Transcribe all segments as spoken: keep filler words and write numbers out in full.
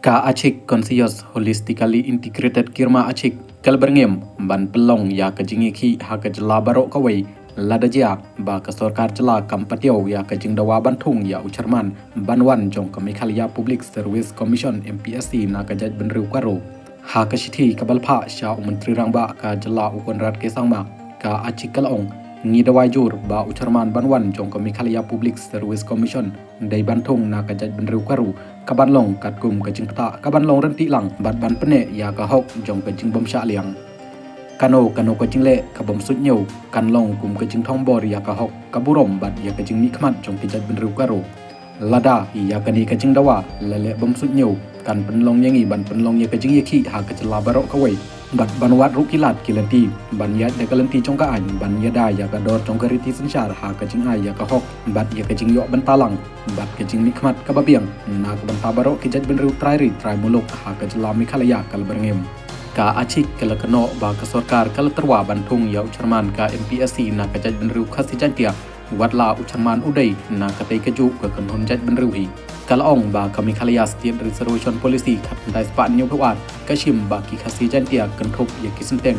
Ka Achik Conscious Holistically Integrated Kirma Achik ka la byrngem ban pynlong ïa ka jingïakhih ha ka jylla baroh kawei, lada jia ba ka sorkar jylla kam patiaw ïa ka jingdawa ban thung ïa u chairman ban wan jong ka Meghalaya Public Service Commission, M P S C, na ka jaitbynriew Garo. Ha ka shithi kaba la phah sha u Myntri Rangbah ka jylla, u Conrad K Sangma, ka Achik ka la ong, ngi dawa jur ba u chairman ban wan jong ka Meghalaya Public Service Commission dei ban thung na ka jaitbynriew Garo, kaban long katkum ka jingktah, kaban long ryntih lang bad ban pynneh ïa ka hok jong ka jingbym shah liang. Kano kano ka jingleh kabym suidñiew kan long kum ka jingthombor ïa ka hok, ka burom bad ïa ka jingmihkhmat jong ka jaitbynriew Garo. Lada ïa kane ka jingdawa la leh bym suidñiew, kan pynlong ïa ngi ban pynlong ïa ka jingïakhih ha ka jylla baroh kawei. Bad ban wad ruh ki lad ki lynti ban ïaid da ka lynti jong ka aiñ, ban ïada ïa ka dor jong ka riti synshar ha ka jingai ïa ka hok bad ïa ka jingïoh bynta lang bad ka jingmihkhmat kaba biang na ka bynta baroh ki jaitbynriew trai ri trai muluk ha ka jylla Meghalaya, ka la byrngem. Ka Achik ka la kynnoh ba ka sorkar ka la tyrwa ban thung ïa u chairman ka M P S C na ka jaitbynriew Khasi Jaintia, wat la u chairman u dei na katei kajuh ka kynhun jaitbynriew hi. Ka la ong ba ka Meghalaya State Reservation Policy khatkhyndai spah hynñiewphew ar ka shim ba ki Khasi Jaintia kynthup ïa ki synteng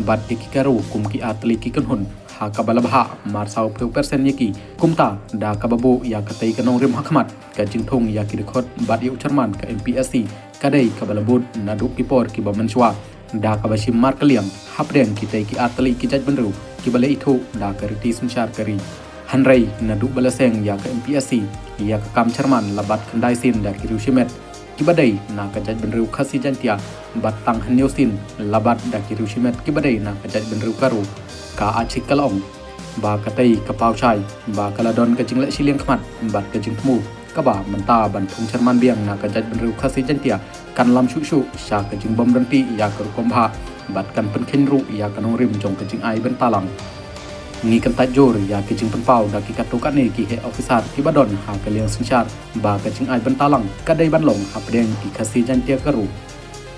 bad ïa ki Garo kum ki artylli ki kynhun, ha kaba la bhah marsawphew percent ïa ki. Kumta da kaba buh ïa katei ka nongrim hakhmat, ka jingthung ïa ki dkhot bad ïa u chairman ka M P S C, ka dei kaba la bud naduh ki por kiba mynshuwa, da kaba shim markylliang hapdeng kitei ki artylli ki jaitbynriew kiba la ithuh da ka riti synshar ka ri. Hynrei naduh ba la seng ïa ka M P S C, ïa ka kam chairman la bat khyndai sien da ki riew shimet kiba dei na ka jaitbynriew Khasi Jaintia, bad tang hynñiew sien la bat da ki riew shimet kiba dei na ka jaitbynriew Garo. Ka Achik ka la ong ba katei ka paw shai ba ka la don ka jingleh shiliang khmat bad ka jingthmu kaba mynta ban thung chairman biang na ka jaitbynriew Khasi Jaintia kan lam shuh shuh sha ka jingbym ryntih ïa ka rukom bhah bad kan pynkheiñ ruh ïa ka nongrim jong ka jingai bynta lang. Ngi kyntait jur ïa ka jingpynpaw da ki katto katne ki heh officer kiba don ha ka liang synshar ba ka jingai bynta lang ka dei ban long hapdeng ki Khasi Jaintia Garo.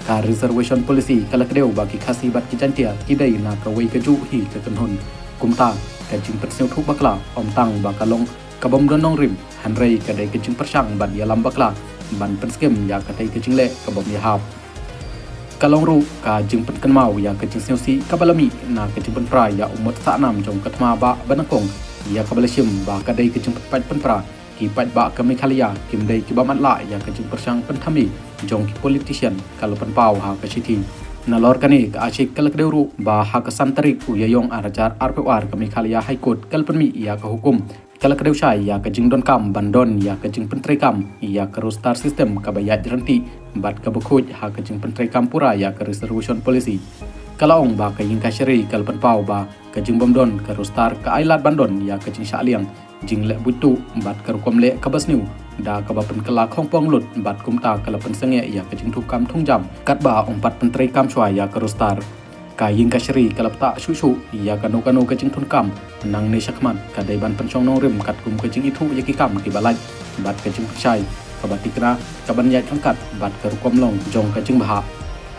Ka Reservation Policy ka la kdew ba ki Khasi bad ki Jaintia ki dei na kawei kajuh hi ka kynhun. Kumta ka jingpynsngewthuh bakla ym tang ba ka long kabym don nongrim, hynrei ka dei ka jingpyrshang bad ïalam bakla ban pynskhem ïa katei ka jingleh kabym ïahap. Ka long ruh ka jingpynkynmaw ïa ka jingsngewsih kaba la mih na ka jingpynpra ïa u mut sahnam jong ka thma bah ba nyngkong, ïa kaba la shim ba ka dei ka jingpynpait pynpra. Ki paidbah ka Meghalaya kim dei kiba matlah ïa ka jingpyrshang pynthame jong ki politician, ka la pynpaw ha ka shithi. Nalor kane ka Achik ka la kdew ruh ba ha ka san tarik u Ïaïong ar hajar arphew ar ka Meghalaya High Court ka la pynmih ïa ka hukum, ka la kdew shai ïa ka jingdonkam ban don ïa ka jingpyntreikam ïa ka roster system kaba ïaid ryntih bad kaba khuid ha ka jingpyntreikam pura ïa ka Reservation Policy. Ka la ong ba ka Ïingkashari ka la pynpaw ba ka jingbym don ka roster ka ai lad ban don ïa ka jingshah liang, jingleh buit tuh bad ka rukom leh kaba sniew, da kaba pynkylla khongpong lut bad kumta ka la pynsangeh ïa ka jingthungkam thungjam katba ym pat pyntreikam shuwa ïa ka roster. Ka Ïingkashari ka la pynthut shuh shuh ïa kano kano ka jingthungkam nangne shakhmat ka dei ban pynshong nongrim katkum ka jingithuh ïa ki kam kiba lait bad ka jingpynshai kaba tikna kaban ïaid ryngkat bad ka rukom long jong ka jingbhah.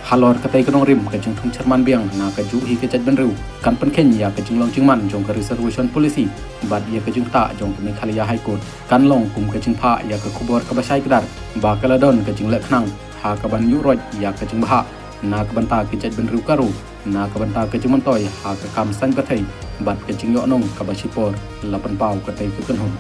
Halor katei ka nongrim, ka jingthung chairman biang na kajuh hi ka jaitbynriew kan pynkheiñ ïa ka jinglong jingman jong ka Reservation Policy bad ïa ka jingktah jong ka Meghalaya High Court. Kan long kum ka jingphah ïa ka khubor kaba shai kdar ba ka la don ka jingleh khnang ha kaban ïuhroit ïa ka jingbhah na ka bynta ka jaitbynriew Garo, na ka bynta ka jingmyntoi ha ka kam saiñ pyrthei bad ka jingïohnong kaba shipor, la pynpaw katei ka kynhun.